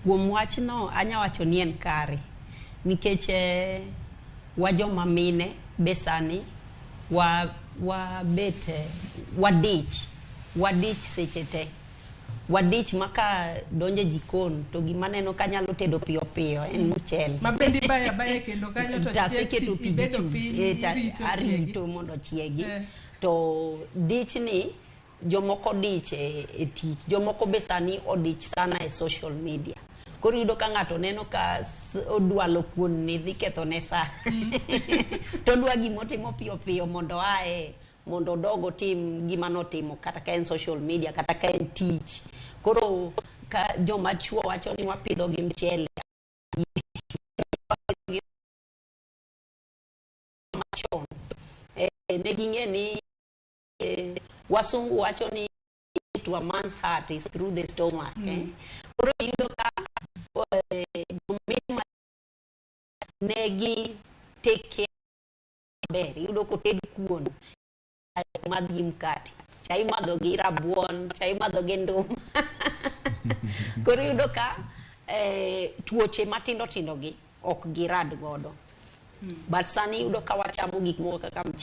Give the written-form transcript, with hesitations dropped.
Kuom wachno anya wacho ni en kare nikech wa joma mine be sani wa wabet wadich, wadich seche te, wadich ma ka donjo e jikon to gima aneno ka anyalo tedo piyo piyo en mchele. Ma bende ibayo abaya kendo kanyo to To chiek aseketo pi gi ibedo chumbi, piny to irito chiegi. arito mondo ochiegi. To dich ni jomoko dich e tich, jomoko be sani odich sana e social media. Koro iyudo ka ng'ato neno ka odwalo kuon ni dhi ketho ne sa. To odwa gimotimo piyo piyo mondo oae mondo odog otim gima notimo, kata ka en social media, kata ka en tich. Koro ka joma chuo wacho ni wapidho gi mchele machon, ne ging'e ni wasungu wacho ni to a man's heart is through the stomach. Koro iyudo ka jomine ne gi take care maber. Iyudo koted kuon, madh gi mkate, cha imadho gi rabuon, cha imadho gi nduma. Koro iyudo ka tuoche matindo tindo gi ok girad godo. But sani iyudo ka wachamo gik moko kaka mchele.